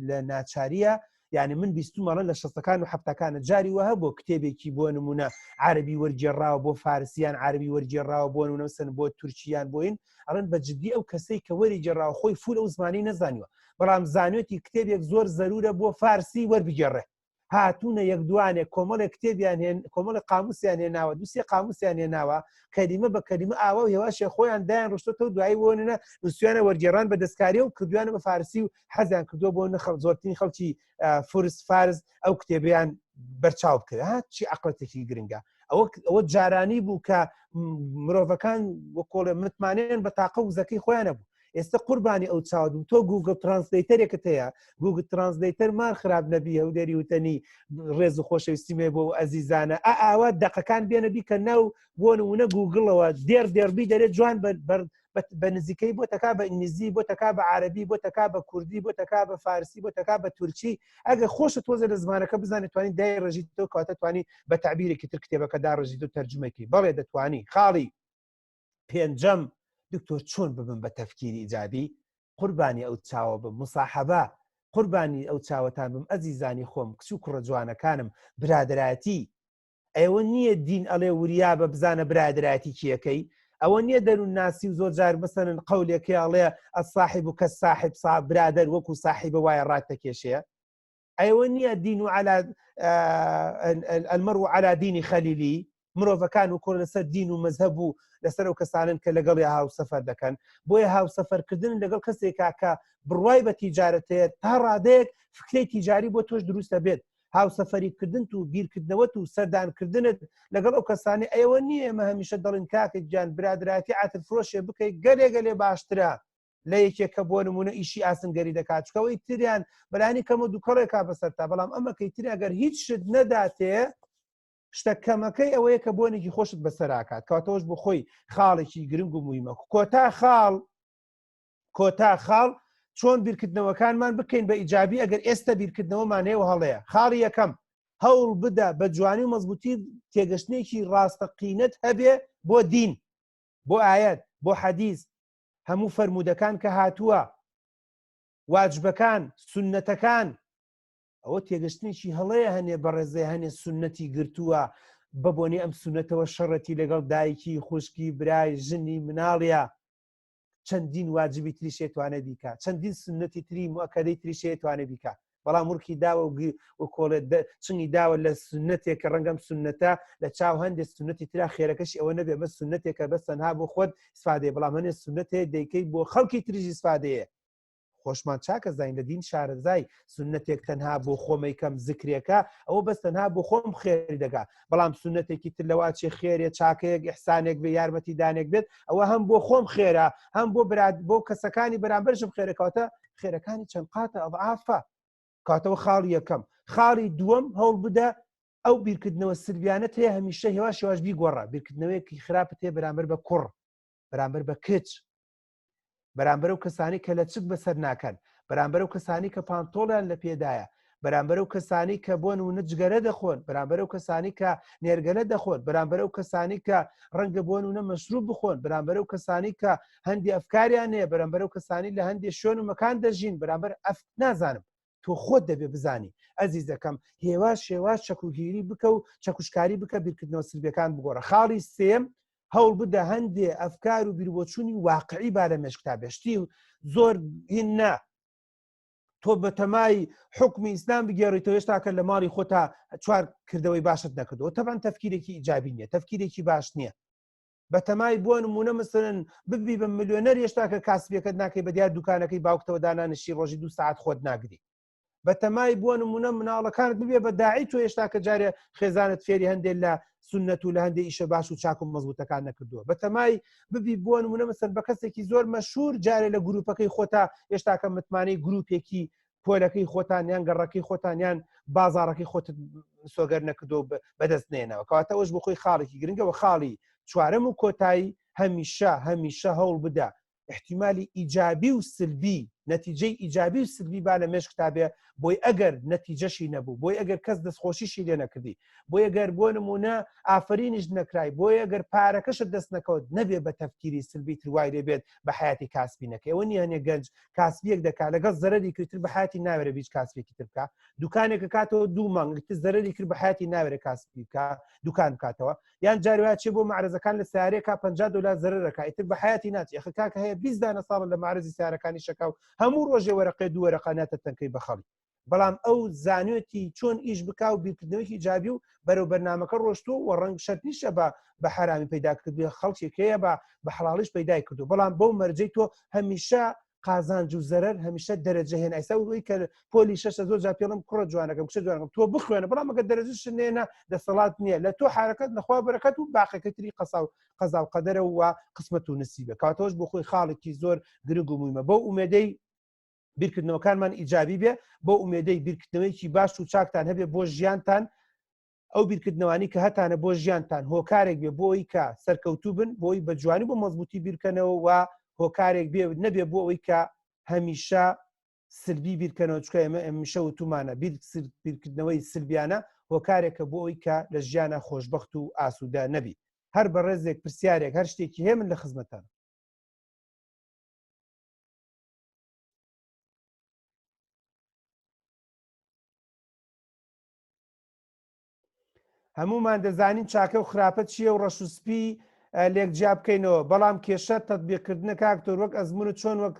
Speaker 1: لە ناچاریە یعنی من بیستمەڵە لە شەستەکان و هەفتەکانە جاری وە هەبوو کتێبێکی بۆ نمونە عربی وەرگێڕاوە بۆ فارسیان عربی وەرگێڕاوە بۆ نمونەسن بۆ تورکیان بۆین ئەڵێن بە جدی ئەو کەسەی کە وەری گێڕاوە خۆی فول ئەو زمانی نەزانیوە بەڵام زانێتی کتێبێک زۆر زەرورە بۆ فارسی وەربگێڕێ هاتوونە یەک دوانێک کۆمەڵێک کتێبیان هێن کۆمەڵی قاموسیان هێناوە دوسێ قاموسیان هێناوە کەلیمە بە کەلیمە ئاوا و هێواشێ خۆیان دایان ڕشتۆتەوە دوایی بۆنە نووسیانە وەرگێڕان بە دەستکاری و کردویانە بە فارسی و حەزیان کردووە بۆ نەخەڵ زۆرترین خەڵکی فورس فارس ئەو کتێبیان بەرچاو بکرێت ها چی عقلەتێکی گرنگە ئەوە ئەوە جارانی بوو کە مرۆڤەکان وەکۆڵێ متمانەیان بە تاقە وزەکەی خۆیانە بوو ئێستا قوربانی ئەو چاوت بوو تۆ Google Translator ێکت هەیە Google Translator مار خراپ نەبی هەولێری وتەنی ڕێز و خۆشەویستی مێ بۆ ئەزیزانە ئا ئاوا دەقەکان بێنە بیکە ناو بۆ نمونە گوگڵەوە دێر دێربی دەرێ جوان بەر بە نزیکەی بۆ تەکا بە ئینگلیزی بۆ تەکا بە عربی بۆ تەکا بە کوردی بۆ تەکا بە فارسی بۆ تەکا بە تورکی ئەگە خۆشە تۆزە لە زمانەکە بزانێت توانی دای ڕژیتەوە کاتە توانی بە تعبیرێکی تر کتێبەکە داڕژیت و تەرجمەکی بەڵێ دەتوانی خاڵی پێنجەم دکتۆر چۆن ببم بە تەفکیری ئیجابی قوربانی ئەو چاوە بم مساحەبە قوربانی ئەو چاوەتان بم ئەزیزانی خۆم کچ و کوڕە جوانەکانم برادایەتی ئەوە نییە دین ئەڵێ وریا بە بزانە برادایەتی کیەکەی ئەوە نییە دەروون ناسی و زۆر جار مەسەن قەولێکی ئەڵێ الصاحب کە ساحب سا برادەر وەکو ساحیبە وایە ڕات دەکێشەیە ئەوە نییە دین و على المرء على دين خليله مرۆڤەکان و کۆ لەسەر دین و مەزهەب و لەسەر ئەو کەسانن کە لەگەڵی هاوسەفەر دەکەن بۆیە هاوسەفەرکردن لەگەڵ کەسێکا کە بڕوای بە تیجارەتەیە تا ڕادەیەک فکرەی تیجاری بۆ تۆش دروستە بێت هاوسەفەری کردنت و بیرکردنەوەت و سەردانکردنت لەگەڵ ئەو کەسانی ئەوە نییە ئێمە هەمیشە دەڵین کاکە گیان برادراتی عاتر فرۆشێ بکەیت گەلێ گەلێ باشترە لە یەکێک کە بۆ نمونە ئیشی ئاسنگەری دەکات چکەوەی تریان بەلانی کەمە دووکەڵێکا بەسەرتا بەڵام ئەمەکەی تری ئەگەر هیچ شت نەداتێ شتە کەمەکەی ئەوەیە کە بۆنێکی خۆشت بەسەراکات کاتەوەش بۆ خۆی خاڵێکی گرنگ و مویمە کۆتا خاڵ کۆتا خاڵ چۆن بیرکردنەوەکانمان بکەین بە ئیجابی ئەگەر ئێستا بیرکردنەوەمان هەیە و هەڵەیە خاڵی یەکەم هەوڵ بدە بە جوانی و مەزبوتی تێگەشتنێکی ڕاستەقینەت هەبێ بۆ دین بۆ ئاەت بۆ حەدیث هەموو فەرموودەکان کە هاتووە واجبەکان سنەتەکان ئەوە تێگەشتنێکی هەڵەیە هەنێ بەڕێزێ هەنێ سنەتی گرتووە بە بۆنی ئەم سنەتەوە شەڕەتی لەگەڵ دایکی خوشکی برای ژنی مناڵە چەندین واجبی تریشێ توانێت بیکا چەندین سنەتی تری موئەکەدەی تریشێ توانێت بیکا بەڵام وڕکی داوە و کۆڵێت چنگی داوە لە سنەتێک کە ڕەنگەم سنەتە لە چاو هەندێک سنەتی ترا خێرەکەشی ئەوە نەبێ بە سنەتێکە بەس تەنها بۆ خۆت ئیسفادەیە بەڵام هەنێ سنەتێ دەیکەی بۆ خەڵکی تریش ئیسفادەیە خۆشمان چاکە زین لە دین شارەزای سنەتێک تەنها بۆ خۆمەی کەم زکرێکە ئەوە بەس تەنها بۆ خۆم خێری دەگا بەڵام سنەتێکی تر لەوا چێ خێرێ چاکەیەک ئیحسانێک بێ یارمەتی دانێک بێت ئەوە هەم بۆ خۆم خێرە هەم بۆ براد بۆ کەسەکانی بەرامبەرشم خێرەکەوتە خێرەکانی چەند قاتە ئەضعافە کاتەوە خاڵی یەکەم خاڵی دووەم هەوڵ بدە ئەو بیرکردنەوە سلبیانەت هەیە هەمیشە هێواش هێواش بیگۆڕە بیرکردنەوەیەکی خراپت هەیە بەرامبەر بە کوڕ بەرامبەر بە کچ. بەرامبەر ئەو کەسانی کە لەچک بەسەر ناکەن، بەرامبەر ئەو کەسانی کە پانتۆڵیان لە پێدایە، بەرامبەر ئەو کەسانی کە بۆ نمونە جگەرە دەخۆن، بەرامبەر ئەو کەسانی کە نێرگەلە دەخۆن، بەرامبەر ئەو کەسانی کە ڕەنگە بۆ نمونە مەشروب بخۆن، بەرامبەر ئەو کەسانی کە هەندی ئەفکاریان هەیە، بەرامبەر ئەو کەسانی لە هەندێ شوێن و مەکان دەژین، بەرامبەر ئەف نازانم. تۆ خۆت دەبێ بزانی ئەزیزەکەم هێواش هێواش چەکوگیری بکە و چەکوشکاری بکە بیرکردنەوە سلبیەکان بگۆڕە خاڵی سێم هەوڵ بدە هەندێ ئەفکار و بیربۆچوونی واقعی با لە مێشکتا بێشتی زۆر هین نا تۆ بەتەمای حکمی ئیسلام بگێڕیتەوە هێشتاکە لە ماڵی خۆتا چوار کردەوەی باشت نەکردەوە تەبان تەفکیرێکی ئیجابی نییە تەفکیرێکی باش نییە بەتەمای بۆ نمونە مثلەن ببی بە ملیۆنەر هێشتا کە کاسبیەکەت ناکەی بە دیار دوکانەکەی باوکتەوە دانانشی ڕۆژی دو ساعت خۆت ناگری بەتەمای بۆ نمونە مناڵەکانت ببێ بە داعی تۆ هێشتا کە جارێ خێزانت فێری هەندێک لە سنت و لە هەندێک ئیشە باش و چاک و مەزبوتەکان نەکردووە بەتەمای ببی بۆ نمونە مەسەر بە کەسێکی زۆر مەشهور جارێ لە گروپەکەی خۆتا هێشتاکە متمانەی گروپێکی پۆلەکەی خۆتان یان گەڕەکەی خۆتان یان بازاڕەکەی خۆت مسۆگەر نەکردو بەدەست نێنەوە کەواتە ئەوش بۆ خۆی خاڵێکی گرنگەوە خاڵی چوارەم و کۆتایی هەمیشە هەمیشە هەوڵ بدە احتیمالی ئیجابی و سلبی نەتیجەی ئیجابی و سلبی با لە مێشکتا بێ بۆی ئەگەر نەتیجەشی نەبوو بۆی ئەگەر کەس دەستخۆشیشی لێ نەکردی بۆی ئەگەر بۆ نمونە ئافرینیش نەکرای بۆی ئەگەر پارەکەشت دەست نەکەوت نەبێ بە تەفکیری سلبی تر وای لێ بێت بە حیاتی کاسبی نەکەی ئەوە نییە هەنێ گەنج کاسبیەک دەکات لەگەڵ زەرەری کرد بە حیاتی ناوێرە بیچ کاسبێکی تر بکە دوکانێکە کاتەوە دوو مانگ تر زەرەری کرد بە حیاتی ناوێرە کاسبی بکە دوکان بکاتەوە یان جاری وایە چێ بۆ معرزەکان لە سیارێکا 50 دلار زەرەرەکە ئیتر بە حیاتی ناچی ئەخە کاکە هەیە 20 دانە ساڵە لە معرزی سیارەکانی شەکا و هەموو ڕۆژێ وەرەقێ دوو وەرەقە ناتە تەنکەی بەخەڵی بەڵام ئەو زانێتی چۆن ئیش بکا و بیرکردنەوەیکی ئیجابی و بەرەو بەرنامەکە ڕۆشتووە و ڕەنگ شەرت نیشە بە بە حەرامی پەیدا کردووە خەڵکێک هەیە بە بە حەڵاڵیش پەیدای کردو بەڵام بەو مەرجەی تۆ هەمیشە قازانج و زەرەر هەمیشە دەرەجە هێن ئایسا وی کە پۆلی شەشە زۆر جار پێڵم کوڕە جوانەکەم کچە جوانەکەم تۆ بخوێنە بەڵام ئەگەر دەرەجەش نێنە دەسەڵات نییە لە تۆ حرەکەت لەخوا بەرەکەت و باقەکە تری قەسا و قەزا و قەدەرە و قسمەت و نسیبە کاتەوەش بۆ خۆی خاڵێکی زۆر گرنگ و مویمە بەو ئومێدەی بیرکردنەوەکانمان ئیجابی بێ بۆ ئومێدەی بیرکردنەوەیکی باش و چاکتان هەبێ بۆ ژیانتان ئەو بیرکردنەوانی کە هەتانە بۆ ژیانتان هۆکارێک بێ بۆ ئەوی کە سەرکەوتوو بن بۆی بە جوانی بۆ مەزبوطی بیرکەنەوە و هۆکارێک بێ نەبێ بۆ ئەوەی کە هەمیشە سلبی بیرکەنەوە چکە ئێمە ئەمیشە وتومانە بیر بیرکردنەوەی سلبیانە هۆکارێکە بۆ ئەوی کە لە ژیانە خۆشببخت و ئاسوودە نەبی هەر بەڕێزێک پرسیارێک هەر شتێکی هەیە من لە خزمەتان. هەمومان دەزانین چاکە و خراپە چییە و ڕەش و سپی لێک جیا بکەینەوە بەڵام کێشە تەطبیقکردنە کاکتۆر وەک ئەزمونە چۆن وەک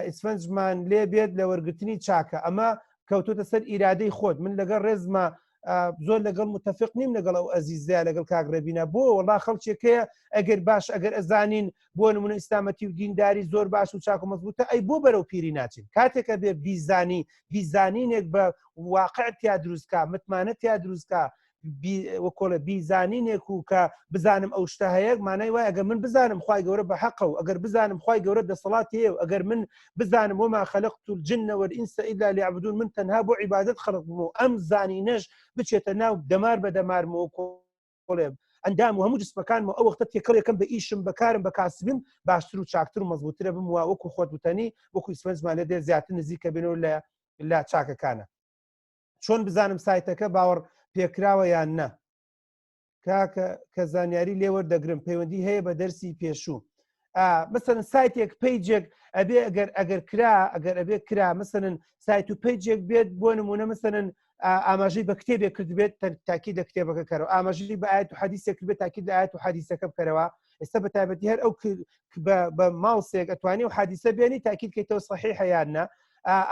Speaker 1: ئیسفەنجمان لێ بێت لە وەرگرتنی چاکە ئەمە کەوتۆتە سەر ئیرادەی خۆت من لەگەڵ ڕێزمە زۆر لەگەڵ متفق نیم لەگەڵ ئەو ئەزیزەیە لەگەڵ کاک ڕێبینە بۆ وەڵا خەڵکێکەیە ئەگەر باش ئەگەر ئەزانین بۆ نمونە ئیسلامەتی و دینداری زۆر باش و چاک و مەزبوتە ئەی بۆ بەرەو پیری ناچین کاتێکە بێ بیزانی بیزانینێک بە واقع تیا دروستکا متمانە تیا دروستکا وەکۆڵێ بیزانینێک و کە بزانم ئەو شتە هەیە مانای وای ئەگەر من بزانم خی گەورە بە حەقە و ئەگەر بزانم خی گەورە دەسەڵات هەیە و ئەگەر من بزانم وما خلقت الجن والإنس إلا ليعبدون من تەنها بۆ عیبادەت خەڵق بووم و ئەم زانینەش بچێتە ناو دەمار بە دەمارمەوە کۆڵێ ئەندام و هەموو جسمەکانم و ئەو وەختە تێکەڵ یەکەم بە ئیشم بەکارم بە کاسبیم باشتر و چاکتر و مەزبوترە بم و وەکو خۆت وتەنی وەکو ئیسفەنجمان لێ دێ زیاتر نزیکە بینەوە لە لە چاکەکانە چۆن بزانم سایتەکە باوەڕ پێکراوە یان نا کاکە کە زانیاری لێوەردەگرم پەیوەندی هەیە بە دەرسی پێشوو مثلەن سایتێک page ێک ئەبێ ئەگەر ئەگەر کرا ئەگەر ئەبێ کرا مثلەن سایت و page ێک بێت بۆ نمونە مثلەن ئاماژەی بە کتێبێک کردبێت تاکی لە کتێبەکە کەرەوە ئاماژەی بە ئاەت و حەدیسێک کرد بێت تاکی لە ئاەت و حەدیسەکە بکەرەوە ئێستا بە تایبەتی هەر ئەو بە ماوسێک ئەتوانی و حادیسە بێنی تاکیید کەیتەوە صحیحە یان نا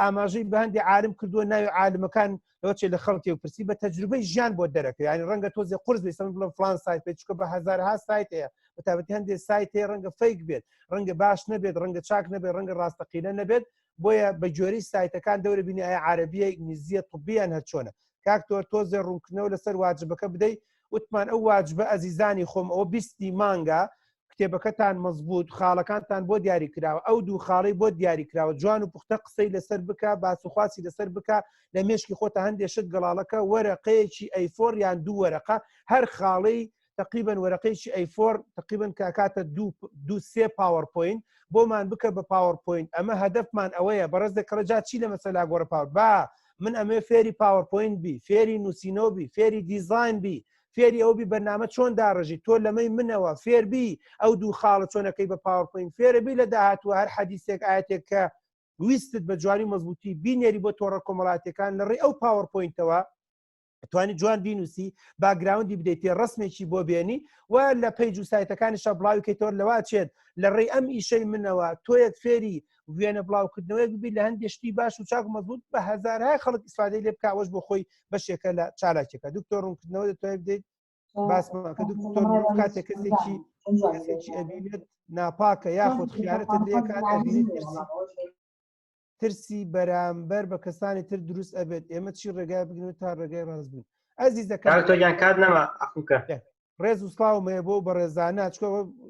Speaker 1: ئاماژەی بە هەندی عالم کردووە ناوی عالمەکان لەوە لە خەڵکی و پرسی بە تەجروبەی ژیان بۆ دەرەکە ینی ڕەنگە تۆزێ قرس بێ سم بڵم فلان سایت پێ چکە بە هەزارها سایت هەیە بە تایبەتی هەندێک سایت هەیە ڕەنگە fake بێت ڕەنگە باش نەبێت ڕەنگە چاک نەبێت ڕەنگە ڕاستەقینە نەبێت بۆیە بە جۆری سایتەکان دەورە بینی ئایا عربیە ئینگلیزیە طبیان هەر چۆنە کاک تۆر تۆزێ ڕوونکردنەوە لەسەر واجبەکە بدەی وتمان ئەو واجبە ئەزیزانی خۆم ئەوە بیستی مانگە کتێبەکەتان مەزبوط خاڵەکانتان بۆ دیاری کراوە ئەو دوو خاڵی بۆ دیاری کراوە جوان و پوختە قسەی لەسەر بکە باس و خواسی لەسەر بکە لە مێشکی خۆتە هەندێ شت گەڵاڵەکە وەرەقەیەکی A4 یان دوو وەرەقە هەر خاڵی تقریبا وەرەقەیەکی A4 تقریبا کە ئەکاتە دوو دوو سێ PowerPoint بۆمان بکە بە PowerPoint ئەمە هەدەفمان ئەوەیە بەڕێز دەکڕە جا چی لە مەسەلا گۆڕە پاوەر با من ئەمێ فێری PowerPoint بی فێری نووسینەوە بی فێری دیزاین بی فێری ئەو بی بەرنامە چۆن داڕژی تۆ لەمەی منەوە فێربی ئەو دوو خاڵە چۆنەکەی بە PowerPoint فێرە بی لە داهاتوە هەر حەدیسێک ئاەتێک کە ویستت بە جوانی مەزبوطی بینێری بۆ تۆڕە کۆمەڵاتیەکان لە ڕێی ئەو PowerPoint ەوە توانی جوان بینوسی background ی بدەیتێ ڕسمێکی بۆ بێنی و لە page و سایتەکانی شە بڵاوی کەیتەوە لەوا چێت لە ڕێی ئەم ئیشەی منەوە تۆیەک فێری وێنە بڵاوکردنەوەیەک ببی لە هەندێک شتی باش و چاک و مەزبوط بە هەزارهای خەڵک ئیسفادەی لێ بکە ئەوەش بۆ خۆی بەشێکە لە چالاکیەکە دکتۆر ڕوونکردنەوە دەتوانێت بدەیت باسمان کە دکتۆر مرۆڤ کاتێک کەسێکی کەسێکی ئەبینێت ناپاکە یاخود خیانەتت لێکات ئەبینێت ترسی ترسی بەرامبەر بە کەسانی تر دروست ئەبێت ئێمە چی ڕێگای بگرن تا ڕێگای ڕاست بن ئەزیزەکان
Speaker 2: تۆ گیان کات نەما عەفوکە
Speaker 1: ڕێز و سڵاوم هەیە بۆ بەڕێزانە چکە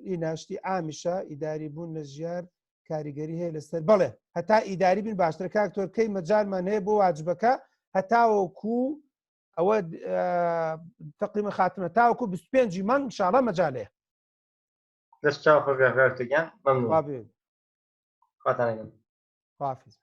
Speaker 1: ئیناشتی ئامیشە ئیداری بوون لە ژیار کاریگەری هەیە لەسەر بەڵێ هەتا ئیداری بین باشترە کاکتۆر کەی مەجالمان هەیە بۆ واجبەکە هەتاوەکو ئەوە تەقیمە خاتمە تاوەکو 25 مانگ شاڵە مەجالەیە
Speaker 2: دەست چاو خۆش بێ کاکتۆر گیان مەمنون. خواتان لەگەڵ.
Speaker 1: خواحافیز.